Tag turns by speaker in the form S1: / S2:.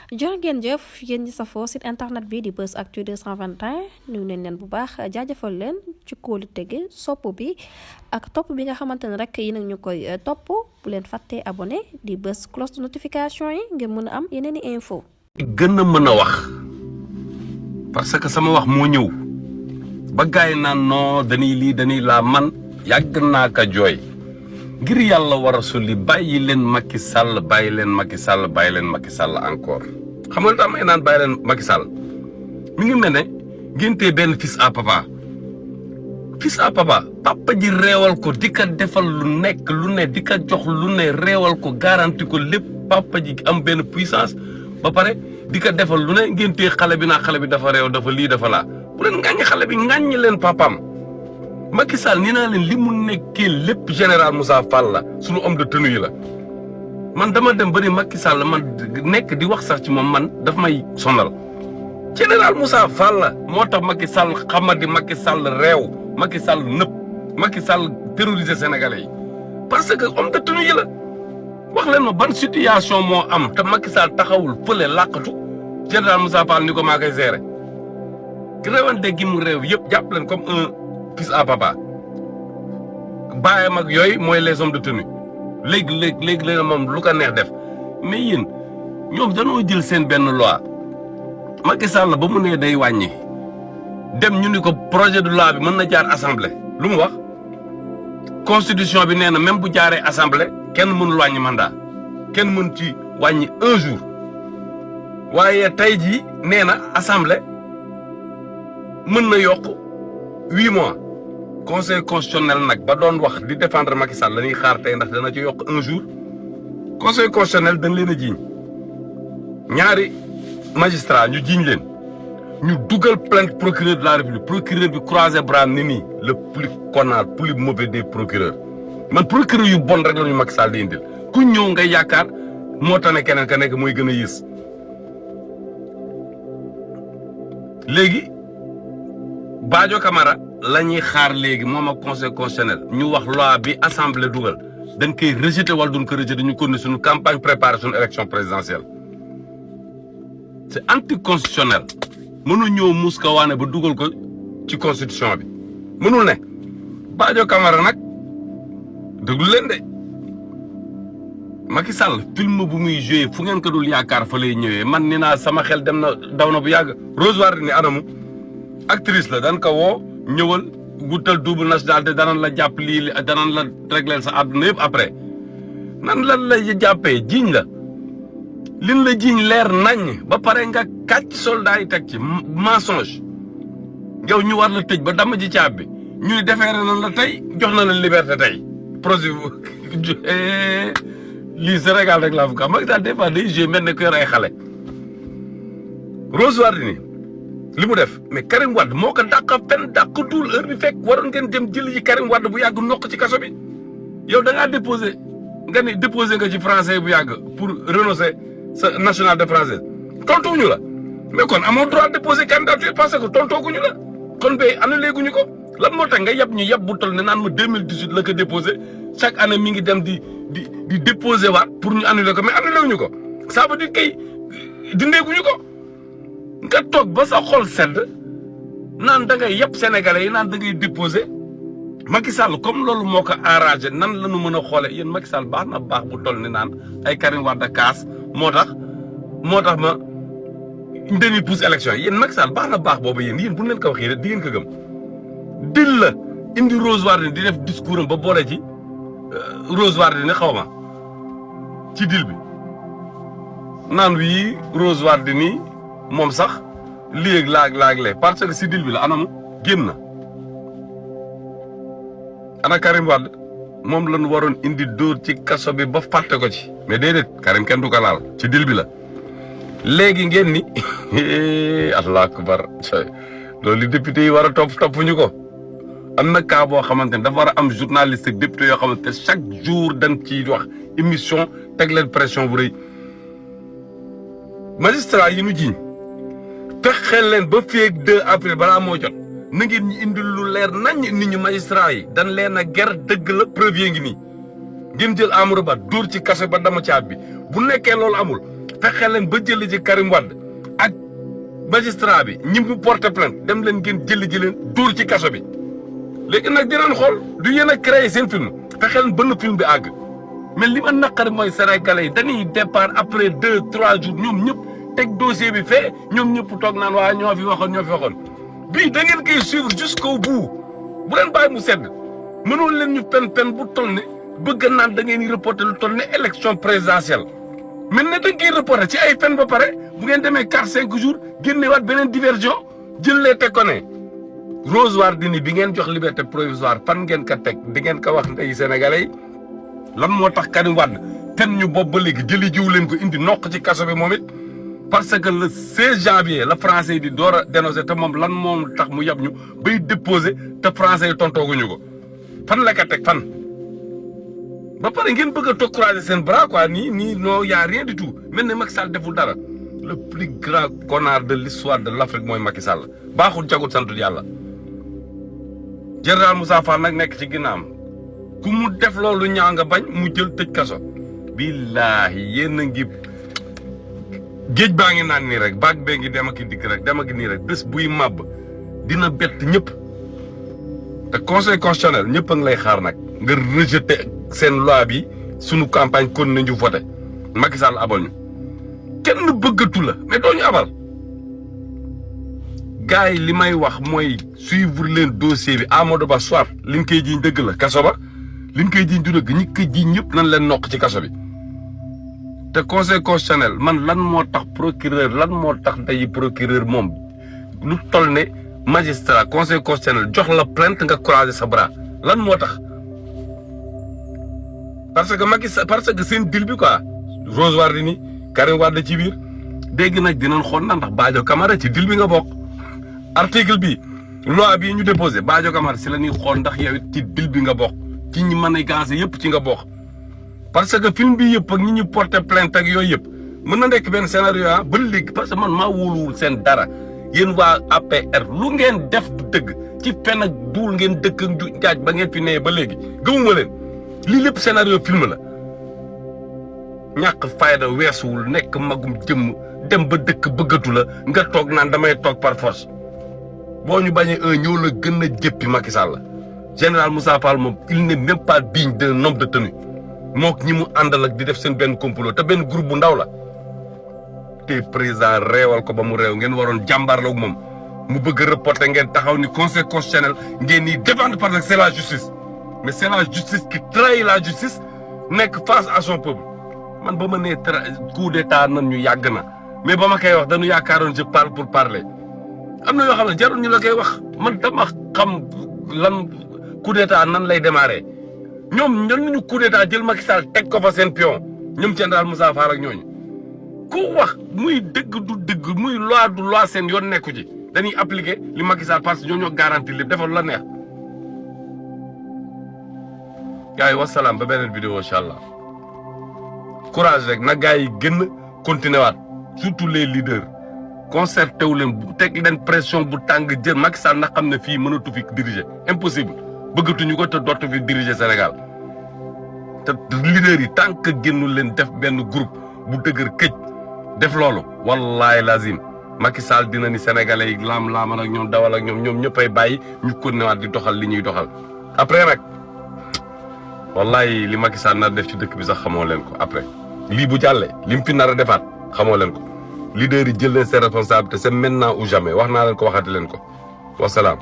S1: jërë ngeen jëf yéen ñi safoo site internet bi di Buzz Actu 221 nuyu nañ leen bu baax jaajëfal leen ci kóolu tege sopp bi ak topp bi nga xamante ne rek yi nag ñu koy topp bu leen fàttee abonné di bës cloche de notification yi ngir mën a am yeneen i info
S2: gën a mën a wax parce que sama wax moo ñëw ba gaay naan non dañuy lii dañuy laa man yàgg naa ka jooy ngir yàlla war a sulli bàyyi leen Macky Sall bàyyi leen Macky Sall bàyyi leen Macky Sall encore xam nga lu tax may naan bàyyi leen Macky Sall mi ngi mel ne ngéntee benn fils à papa papa ji réewal ko di ka defal lu nekk lu ne di ka jox lu ne réewal ko garanti ko lépp papa ji am benn puissance ba pare di ka defal lu ne ngéntee xale bi naa xale bi dafa réew dafa lii dafa laa bu leen ŋàññi xale bi ŋàññi leen papaam Macky Sall ni naa leen li mu nekkee lépp général Moussa Fall la sunu homme de tenue yi la man dama dem ba ni Macky Sall man nekk di wax sax ci moom man daf may sonal général Moussa Fall la moo tax Macky Sall xamadi Macky Sall réew Macky Sall nëpp Macky Sall terroriser sénégalais yi parce que homme de tenue yi la wax leen ma ban situation moo am te Macky Sall taxawul fële làqatu général Moussa Fall ni ko maa koy gérer réewante gi mu réew yëpp jàpp leen comme un fils à papa bàyyam ak yooyu mooy les hommes de tenue léegi moom lu ko neex def mais yéen ñoom dañoo jël seen benn loi Macky Sall ba mu nee day wàññi dem ñu ni ko projet de loi bi mën na jaar assemblée lu mu wax constitution bi nee na même bu jaaree assemblée kenn mënul wàññi mandat kenn mën ci wàññi 1 jour waaye tey jii nee na assemblée mën na yokk 8 mois conseil constitutionnel nag ba doon wax di défendre Macky Sall la ñuy xaar tey ndax dana ci yokk 1 jour conseil constitutionnel dañ leen a jiiñ ñaari magistrat ñu jiiñ leen ñu dugal plainte procureur de la république procureur bi croisé bras ni nii le plus connard plus mauvais des procureurs man procureur yu bon rek la ñu Macky Sall di indil ku ñëw ngay yaakaar moo tax ne keneen ka nekk mooy gën a yées léegi Badio Camara la ñuy xaar léegi moom ak conseil constitutionnel ñu wax loi bi assemblée dugal dañ koy rejeté wala duñ ko rejeté ñu continuer suñu campagne préparer suñu élection présidentielle c'est anticonstitutionnel mënul ñëw mus ko waane ba dugal ko ci constitution bi mënul ne Badio Camara nag déglu leen de Macky Sall film bu muy joué fu ngeen ko dul yaakaar fa lay ñëwee man ni naa sama xel dem na daw na bu yàgg Rose Wardini anamu actrice la dan ko woo ñëwal wutal double nationalité danañ la jàpp lii danañ la régler sa àdduna yëpp après nan lan la jàppee jiiñ la lin la jiiñ leer nañ ba pare nga kàcc soldat yi teg ci mensonge yow ñu war la tëj ba dama ji caab bi ñuy defeere nan la tey jox na la liberté tey projet lii Sénégal rek laa fu kam mag daal des fois day joué mel ne ko yor ay xale Rose Wardini li mu def mais Karim Wade moo ko dàq fen dàq tuul heure bi fekk waroon ngeen dem jël yi Karim Wade bu yàgg nokk ci kaso bi yow da ngaa déposé nga ni déposé nga ci français bu yàgg pour renoncer sa nationalité française tontuwuñu la mais kon amoo droit déposer candidature parce que tontooguñu la kon ba annulé guñu ko lan moo tax nga yab ñu yab bu toll ne naan ma 2018 la ko déposé chaque année mi ngi dem di déposé waat pour ñu annulé ko mais annulé wuñu ko ça veut dire kay dindeeguñu ko nga toog ba sa xol sedd naan da ngay yab sénégalais yi naan da ngay déposé Macky Sall comme loolu moo ko arrangé nan la ñu mën a xoolee yéen Macky Sall baax na baax bu toll ni naan ay Karim Wade kaas moo tax ma dañuy pousse élection yi yéen Macky Sall baax na baax boobu yéen bu leen ko waxee rek di ngeen ko gëm dil la indi Rose Wardini di def discours am ba boole ci Rose Wardini xaw ma ci dil bi naan wii Rose Wardini moom sax léeg laag le parce que si dil bi la anamu génn na ana Karim Wade moom lañu waroon indi dóor ci kaso bi ba fàtte ko ci mais déedéet Karim kenn du ko laal ci dil bi la léegi ngeen ni allah akbar loolu li député yi war a topp ñu ko am na cas boo xamante ne dafa war a am journaliste ak député yoo xamante ne chaque jour dañ ciy wax émission teg leen pression bu rëy magistrat yi nu jiiñ fexeel leen ba fii ak 2 avril balaa moo jot na ngeen ñu indil lu leer nañ nit ñu magistrat yi dañ leen a ger dëgg la preuve ngi nii ngeen jël Amadou Ba dóor ci kaso ba dama caab bi bu nekkee loolu amul fexe leen ba jëli ci Karim Wade ak magistrat bi ñi mu porté plainte dem leen ngeen jëli leen dóor ci kaso bi léegi nag dinañ xool du yéen a créé seen film fexe leen ba film bi àgg mais li ma naqari mooy sénégalais yi dañuy départ après 2-3 jours ñoom ñëpp teg dossier bi fee ñoom ñëpp toog naan waa ñoo fi waxoon bii da ngeen koy suivre jusqu'au bout bu leen bàyyi mu sedd mënoon leen ñu pen bu toll ne bëgg naan da ngeen di reporter lu toll ne élection présidentielle mais ne da ngeen reporter ci ay fen ba pare bu ngeen demee 4-5 jours génneewaat beneen diversion jëlee teg ko ne Rose Wardini bi ngeen jox liberté provisoire fan ngeen ko teg di ngeen ko wax ndey sénégalais yi lan moo tax Karim Wade ten ñu bopp ba léegi jëli jiw leen ko indi nokk ci kaso bi moom it parce que le 16 janvier la français yi di door a dénoncé te moom lan moom tax mu yab ñu bay déposé te français yi tontooguñu ko fan la ko teg fan. ba pare ngeen bëgg a toog croiser seen bras quoi nii non y a rien du tout mel ne Macky Sall deful dara le plus grand connard de l'histoire de l'Afrique mooy Macky Sall baaxul jagut santul yàlla. général Moussa Fall nag nekk ci ginnaam ku mu def loolu ñaa nga bañ mu jël tëj kaso. billaahi yéen a ngi géej baa ngi naan nii rek baag bee ngi dem ak dikk rek dem ak nii rek bés buy màbb dina bett ñëpp te conseil constitutionnel ñëpp a ngi lay xaar nag nga rejeté seen loi bi sunu campagne kon nañu voté Macky Sall abal ñu kenn bëggatu la mais doo ñu abal gars yi li may wax mooy suivre leen dossier bi Amadou Ba soit liñ koy jiiñ dëgg la kaso ba liñ koy jiiñ du dëgg ñi koy jiiñ ñëpp nañ leen nokk ci kaso bi te conseil constitutionnel man lan moo tax procureur lan moo tax day procureur moom lu toll ne magistrat conseil constitutionnel jox la plainte nga croiser sa bras lan moo tax parce que seen deal bi quoi Rose Wardini Karim Wade ci biir dégg nag dinañ xool na ndax Badio Camara ci deal bi nga bokk article bi loi bii ñu déposé Badio Camara si la ñuy xool ndax yow it ci deal bi nga bokk ci ñi mën a gancé yëpp ci nga bokk parce que film bi yëpp ak ñi ñu porté plainte ak yooyu yëpp mën na nekk benn scénario ba léegi parce que man maa wóoluwul seen dara yéen waa APR lu ngeen def du dëgg ci fen ak duul ngeen dëkk ak jaaj ba ngeen fi nee ba léegi gëmuma leen lii lépp scénario film la ñàkk fayda weesuwul nekk magum jëmm dem ba dëkk bëggatu la nga toog naan damay toog par force boo ñu bañee ñëw la gën a jëppi Macky Sall général Moussa Fall moom il n'est même pas digne d'un homme de tenue mook ñi mu àndal ak di def seen benn complot te benn groupe bu ndaw la te président réewal ko ba mu réew ngeen waroon jàmbaarloog moom mu bëgg a reporter ngeen taxaw ni conseil constitutionnel ngeen ni défendre parce que c'est la justice mais c'est la justice qui trahit la justice nekk face à son peuple man ba ma nee coup d'état nan ñu yàgg na mais ba ma koy wax dañu yaakaaroon je parle pour parler am na yoo xam ne jarul ñu la koy wax man dama xam lan coup d'état nan lay démarrer ñoom ñu coup d'état jël Macky Sall teg ko fa seen pion ñoom général Moussa Fall ak ñooñu ku wax muy dëgg du dëgg muy loi du loi seen yoon nekku ci dañuy appliquer li Macky Sall parce que ñoo ñoo garanti lépp defal la neex gars yi wasalaam ba beneen vidéo incha allah courage rek na gars yi gën continuer waat surtout les leaders concerté wu leen teg leen pression bu tàng jël Macky Sall na xam ne fii mënatu fi diriger impossible bëggatuñu ko te dootu fi diriger Sénégal te leaders yi tant que génnul leen def benn groupe bu dëgër këj def loolu wallahi lazim Macky Sall dina ni sénégalais yi laam-laaman ak ñoom dawal ak ñoom ñëppay bàyyi ñu continuer waat di doxal li ñuy doxal après nag wallahi li Macky Sall nar def ci dëkk bi sax xamoo leen ko après lii bu jàllee li mu fi nar a defaat xamoo leen ko leader yi jël leen seen responsabilité c'est maintenant ou jamais wax naa leen ko waxati leen ko wasalaam